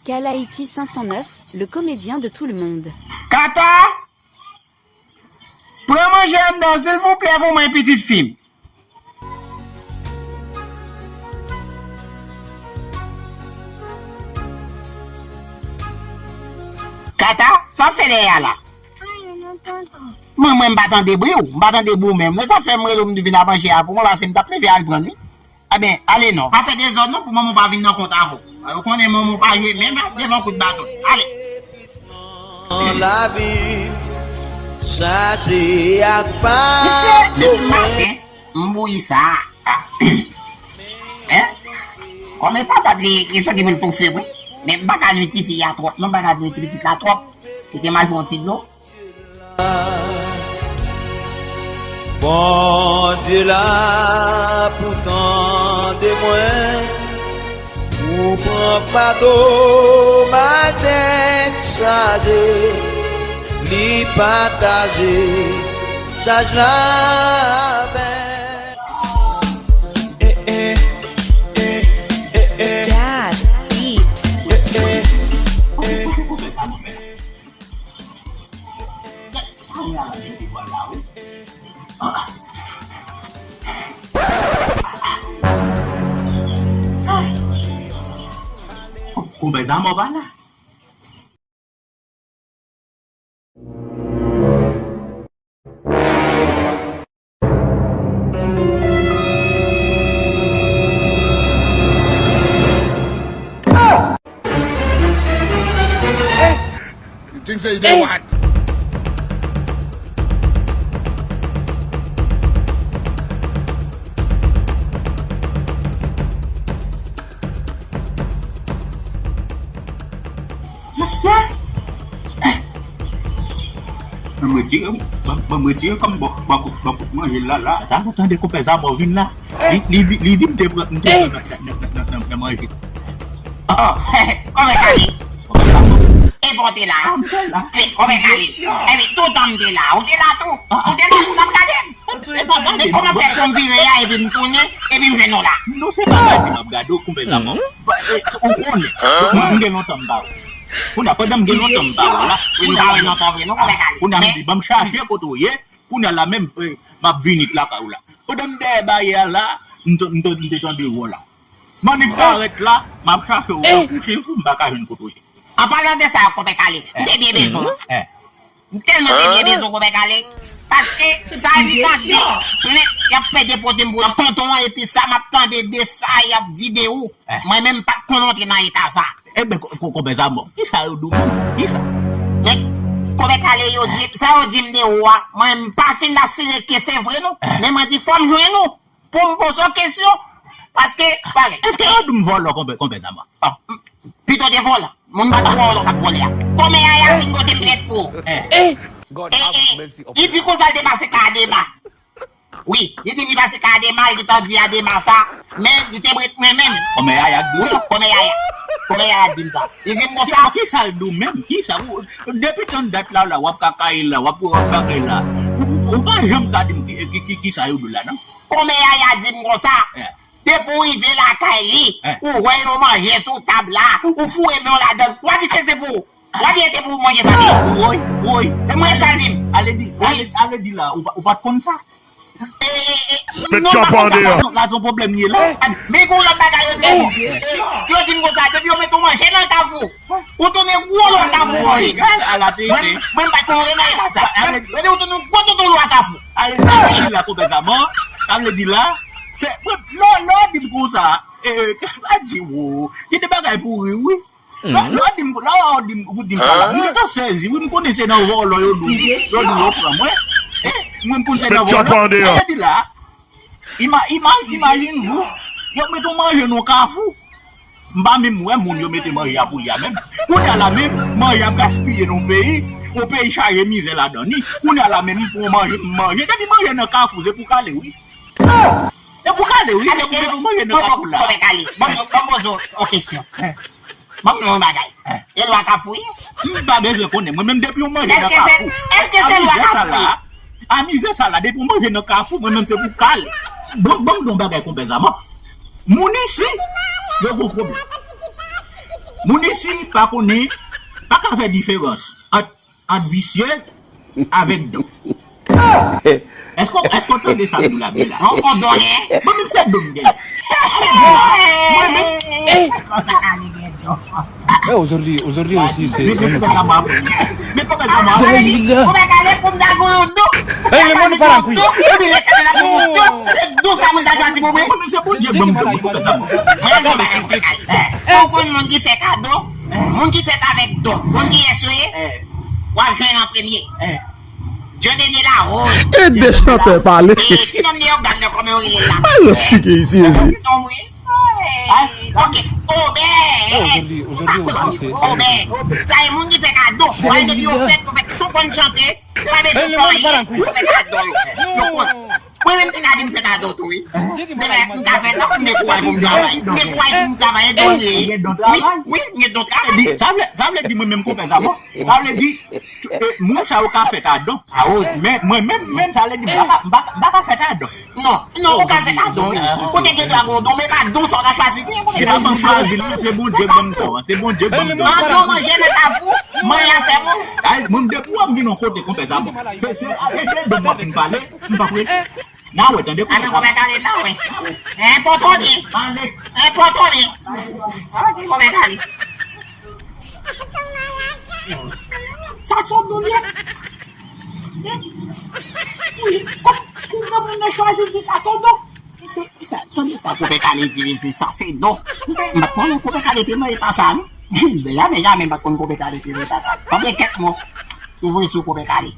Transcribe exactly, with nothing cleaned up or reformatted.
Kalaiti senk san nèf, le comédien de tout le monde. Kata! Pran manje anndan, silvouplè, pou mwen, pitit fi m. Kata, sa w ap fè dèyè a la? Mwen, mwen, m pa tande bri w, m pa tande bri w menm. Mwen, sa fè m rele w, m di vin a manje a pou mwen, paske m t ap leve al pran l, wi. Ebyen, ale non. Pa fè dezòd non, pou manman w pa vin nan kont avè w. Ou konnen manman w pa jwe menm devan kout baton. Ale. Lavi chaje ak pa. Mesye, depi maten, m bouyi sa. Hein? Kòm e patat li, li soti pou l toufe, wi. Men m pa ka nwi tifi a twòp, non, m pa ka nwi ti pitit la twòp. Li te mal pran yon ti dlo. Bondye la pou tande mwen, ou pran fado m ak tèt chaje, li pataje chaj la avè m. Eh, eh, eh, eh, eh, eh. Dad, beat. Eh, eh, eh. Konpè Zamò pa la. You think say you dey what? Mesye! Ban m retire, ban, ban m retire kòm bò, bò kout, bò kout manje la, la. Sa nou tande konpè Zamò vin la. Li, li, li, li di m te pran, m te pran nan, nan, nan, nan, nan, nan manje. Ah, kòmè Kale. Kòmè Zamò. E bon te la. Ah, m te la. Wi, kòmè Kale. Epi, toutan m te la. Ou te la tou. Ou te la tou, n ap gade m. E pa gade. Men kòman fè pou m vire a, epi m tounen, epi m jwenn ou la? Non, se pa gade m ap gade w, konpè Zamò. Ou konnen. Mwen, m gen lontan m pa wè w. Kounye a, pandan m gen lontan m pa wè w la, kounye a, kounye a m di, ban m chache kote w ye, kounye a la menm, eh, m ap vini lakay ou la. Pandan m dèyè baryè a la, m t-, m t-, m te tande vwa w la. M annik parèt la, m ap chache w nan kouche sou, m pa ka jwenn kote w ye. An palan de sa, konpè Kale, m te byen bezwen w. M tèlman te byen bezwen w, konpè Kale. Paske sa m tande, plen, y ap fè depote m pou tonton an, epi sa m ap tande de sa y ap di de ou. Mwen menm, m pa t konn antre nan eta sa. Ebyen, ko-, ko-, konpè Zamò, kisa yo di w menm? Kisa? Men, konpè Kale, yo di, sa yo di m de ou a, mwen, m pa fin asire ke se vre non. Men mwen di, fò m jwenn ou. Pou m poze w kesyon. Paske, pale. Èske yo di m vòlò, konpè, konpè Zamò? Ah, m, pito de vòlò. Moun pa t vòlò k ap vòlè a. Kòmè Yaya vin pote m plent pou ou. Eh. Eh, eh, li di konsa l te pase kay Adema. Wi, li di m li pase kay Adema, li te di Adema sa, men li te ret mwen menm. Kòmè Yaya k di w sa? Wi, kòmè Yaya. Kòmè Yaya k di m sa. Li di m konsa. Kisa l di w menm? Kisa? Ou, depi tann dat la, la, w ap kakaye la, w ap, w ap bagay la. Ou, ou pa janm ka di m ki, ki, ki, kisa yo di w la, non? Kòmè Yaya di m konsa, depi w rive lakay li, ou wè yon manje sou tab la, ou foure men w ladan l, w a di se, se pou ou. W a di e te pou manje sa li ye. Woy, woy. E mwen sa l di m. Ale di, ale, ale di la, ou pa, ou pa t konn sa? E, e, e, non, m pa t konn sa, la, la, se yon pwoblèm li ye la. Men gen yon lòt bagay yo di m. Yo di m konsa, depi yo mete yon manje nan Kafou, ou tounen gwo lwa Kafou manje. Mwen, mwen m pa t konn renmen sa. Yo di ou tounen gwo toutou lwa Kafou. Ale di la, konpè Zamò, sa vle di la, se, lè, lè w di m konsa, e, e, kisa w di, wo, gen de bagay pou ri, wi. Lè, lè w di m, lè w di m, ou di m sa la, m gentan sezi, wi, m konnen se nan vòlò yo di w, yo di w yo pran mwen. E, mwen m konn se nan vòlò. Sa vle di la, ima-, ima-, imajine w, yo mete yon manje nan Kafou. M pa menm wè moun yo mete manje a pou li a menm. Kounye a la menm, manje ap gaspiye nan yon peyi, yon peyi chaje mizè ladan li. Kounye a la menm, m pran manje, m manje. Depi manje nan Kafou, se pou Kale, wi. Se pou Kale, wi. Se pou manje nan Kafou la. Kòmè Kale, ban m, ban m poze w yon kesyon. Ban m yon bagay. E lwa Kafou ye? M pa bezwen konnen. Mwen menm depi yon manje nan Kafou. Èske se, èske se lwa Kafou ye? A mizè sa la, depi w manje nan Kafou, mwen menm se pou Kale. Bon, bon, bon bagay konpè Zamò. Moun isi, yo gon pwoblèm. Moun isi pa konnen, pa ka fè diferans ant, ant visye avèk don. Èske, èske w tande sa m di w la byen la? Yon kondonè. Mwen menm se don m genyen. Mwen menm. Eh, aujourd'hui, aujourd'hui aussi, c'est Men c'est un men autre kòmè sa jour. Mwen men kòmè sa mwen. Sa vle di, ou pa kale pou m ta gon yon don. Eh, le monde parle en couille. Epi lè kale la pou yon don, se don sa moun ta chwazi pou mwen. Mwen menm se Bondye k ban m don mwen kòmè sa mwen. Mwen gen yon bagay pou kale. Ou konn moun ki fèt a don, moun ki fèt avèk don, moun ki esweye, w ap jwenn an premye. Dyon Denye Lawòz. E de chantè pale. E ti nonm li yo gad nan kòman yo rele l la. Ay, yo sike isi, ezi. Non, wi. Ok, Obè. Pou sa koz li Obè. Sa e moun ki fè kado. Wè depi yo fèt, yo fèt, si w konn chante, yo pa bezwen fè anyen. Yo fè kado yo. Yo konn. Mwen menm te ka di m fè kado tou, wi. Demen, m ta fè tan pou m gen kouraj pou m travay. M gen kouraj pou m travay, e don li ye. Wi, wi, m gen don travay. Sa vle, sa vle di mwen menm konpè sa bon. Sa vle di, eh, moun sa yo ka fèt a don. Men mwen menm, menm sa vle di, m pa ka, m pa, m pa ka fèt a don. Non, non, ou ka fèt a don, wi. Ou te gen dwa gon don, men pa don sa w ta chwazi. Se pa mwen chwazi l, non, se Bondye k ban m don an. Se Bondye k ban m don an. An don manje nan kafou, mwen a fè moun. Ay, mwen depi w ap vin yon kote konpè sa bon. Se, se, e de don m ap vin pale, m p ap rete. Nan wè, tande Ane konpè sa. Konpè Kale nan, wi. Enpòtone. Ale. Enpòtone. Ane Konpè Kale. Sa se yon don li ye. Wi, kòm pou granmoun nan chwazi di sa se yon don. Se, se, tande sa Konpè Kale di, se sa se don. M pa t konnen Konpè Kale te nan eta sa, non. Janmen, janmen m pa t konn Konpè Kale te nan eta sa. Sanble kèk mo. Ouvri sou Konpè Kale.